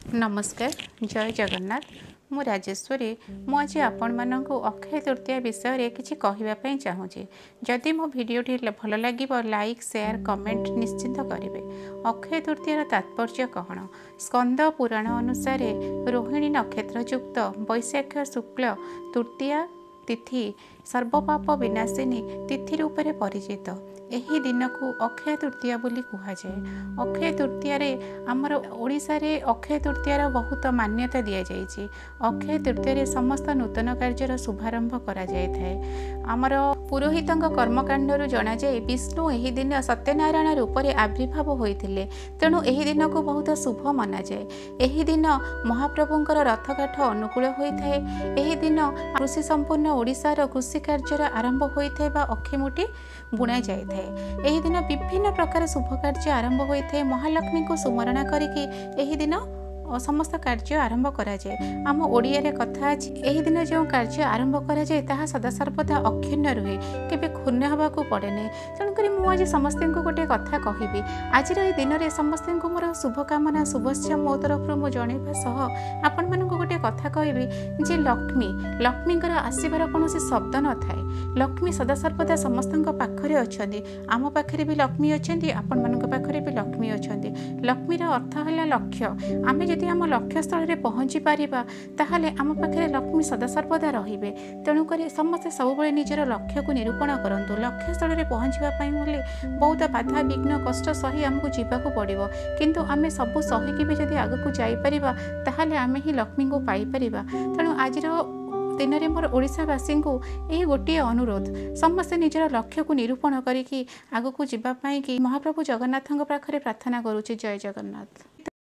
ନମସ୍କାର, ଜୟ ଜଗନ୍ନାଥ। ମୁଁ ରାଜେଶ୍ୱରୀ। ମୁଁ ଆଜି ଆପଣମାନଙ୍କୁ ଅକ୍ଷୟ ତୃତୀୟା ବିଷୟରେ କିଛି କହିବା ପାଇଁ ଚାହୁଁଛି। ଯଦି ମୋ ଭିଡ଼ିଓଟି ଭଲ ଲାଗିବ, ଲାଇକ୍, ସେୟାର, କମେଣ୍ଟ ନିଶ୍ଚିତ କରିବେ। ଅକ୍ଷୟ ତୃତୀୟାର ତାତ୍ପର୍ଯ୍ୟ କ'ଣ? ସ୍କନ୍ଦ ପୁରାଣ ଅନୁସାରେ ରୋହିଣୀ ନକ୍ଷତ୍ରଯୁକ୍ତ ବୈଶାଖ ଶୁକ୍ଳ ତୃତୀୟା ତିଥି ସର୍ବପାପ ବିନାଶିନୀ ତିଥି ରୂପରେ ପରିଚିତ। ଏହି ଦିନକୁ ଅକ୍ଷୟ ତୃତୀୟା ବୋଲି କୁହାଯାଏ। ଅକ୍ଷୟ ତୃତୀୟାରେ ଆମର ଓଡ଼ିଶାରେ ଅକ୍ଷୟ ତୃତୀୟାର ବହୁତ ମାନ୍ୟତା ଦିଆଯାଇଛି। ଅକ୍ଷୟ ତୃତୀୟାରେ ସମସ୍ତ ନୂତନ କାର୍ଯ୍ୟର ଶୁଭାରମ୍ଭ କରାଯାଇଥାଏ। ଆମର ପୁରୋହିତଙ୍କ କର୍ମକାଣ୍ଡରୁ ଜଣାଯାଏ, ବିଷ୍ଣୁ ଏହି ଦିନ ସତ୍ୟନାରାୟଣ ରୂପରେ ଆବିର୍ଭାବ ହୋଇଥିଲେ। ତେଣୁ ଏହି ଦିନକୁ ବହୁତ ଶୁଭ ମନାଯାଏ। ଏହି ଦିନ ମହାପ୍ରଭୁଙ୍କର ରଥକାଠ ଅନୁକୂଳ ହୋଇଥାଏ। ଏହି ଦିନ କୃଷି ସମ୍ପୂର୍ଣ୍ଣ ଓଡ଼ିଶାର କୃଷି କାର୍ଯ୍ୟର ଆରମ୍ଭ ହୋଇଥାଏ ବା ଅକ୍ଷିମୁଠି ବୁଣା ଯାଇଥାଏ। ଏହି ଦିନ ବିଭିନ୍ନ ପ୍ରକାର ଶୁଭ କାର୍ଯ୍ୟ ଆରମ୍ଭ ହୋଇଥାଏ। ମହାଲକ୍ଷ୍ମୀଙ୍କୁ ସୁମରଣା କରିକି ଏହି ଦିନ ସମସ୍ତ କାର୍ଯ୍ୟ ଆରମ୍ଭ କରାଯାଏ। ଆମ ଓଡ଼ିଆରେ କଥା ଅଛି, ଏହି ଦିନ ଯେଉଁ କାର୍ଯ୍ୟ ଆରମ୍ଭ କରାଯାଏ ତାହା ସଦାସର୍ବଦା ଅକ୍ଷୁଣ୍ଣ ରୁହେ, କେବେ କ୍ଷୁଣ୍ଣ ହେବାକୁ ପଡ଼େ ନାହିଁ। ତେଣୁକରି ମୁଁ ଆଜି ସମସ୍ତଙ୍କୁ ଗୋଟିଏ କଥା କହିବି। ଆଜିର ଏହି ଦିନରେ ସମସ୍ତଙ୍କୁ ମୋର ଶୁଭକାମନା, ଶୁଭେଚ୍ଛା ମୋ ତରଫରୁ ମୁଁ ଜଣାଇବା ସହ ଆପଣମାନଙ୍କୁ ଗୋଟିଏ କଥା କହିବି ଯେ ଲକ୍ଷ୍ମୀ, ଲକ୍ଷ୍ମୀଙ୍କର ଆସିବାର କୌଣସି ଶବ୍ଦ ନଥାଏ। ଲକ୍ଷ୍ମୀ ସଦାସର୍ବଦା ସମସ୍ତଙ୍କ ପାଖରେ ଅଛନ୍ତି। ଆମ ପାଖରେ ବି ଲକ୍ଷ୍ମୀ ଅଛନ୍ତି, ଆପଣମାନଙ୍କ ପାଖରେ ବି ଲକ୍ଷ୍ମୀ ଅଛନ୍ତି। ଲକ୍ଷ୍ମୀର ଅର୍ଥ ହେଲା ଲକ୍ଷ୍ୟ। ଆମେ ଯଦି ଆମ ଲକ୍ଷ୍ୟସ୍ଥଳରେ ପହଞ୍ଚି ପାରିବା, ତାହେଲେ ଆମ ପାଖରେ ଲକ୍ଷ୍ମୀ ସଦାସର୍ବଦା ରହିବେ। ତେଣୁକରି ସମସ୍ତେ ସବୁବେଳେ ନିଜର ଲକ୍ଷ୍ୟକୁ ନିରୂପଣ କରନ୍ତୁ। ଲକ୍ଷ୍ୟସ୍ଥଳରେ ପହଞ୍ଚିବା ପାଇଁ ହେଲେ ବହୁତ ବାଧା ବିଘ୍ନ କଷ୍ଟ ସହି ଆମକୁ ଯିବାକୁ ପଡ଼ିବ, କିନ୍ତୁ ଆମେ ସବୁ ସହିକି ବି ଯଦି ଆଗକୁ ଯାଇପାରିବା, ତାହେଲେ ଆମେ ହିଁ ଲକ୍ଷ୍ମୀଙ୍କୁ ପାଇପାରିବା। ତେଣୁ ଆଜିର ଦିନରେ ମୋର ଓଡ଼ିଶାବାସୀଙ୍କୁ ଏହି ଗୋଟିଏ ଅନୁରୋଧ, ସମସ୍ତେ ନିଜର ଲକ୍ଷ୍ୟକୁ ନିରୂପଣ କରିକି ଆଗକୁ ଯିବା ପାଇଁକି ମହାପ୍ରଭୁ ଜଗନ୍ନାଥଙ୍କ ପାଖରେ ପ୍ରାର୍ଥନା କରୁଛି। ଜୟ ଜଗନ୍ନାଥ।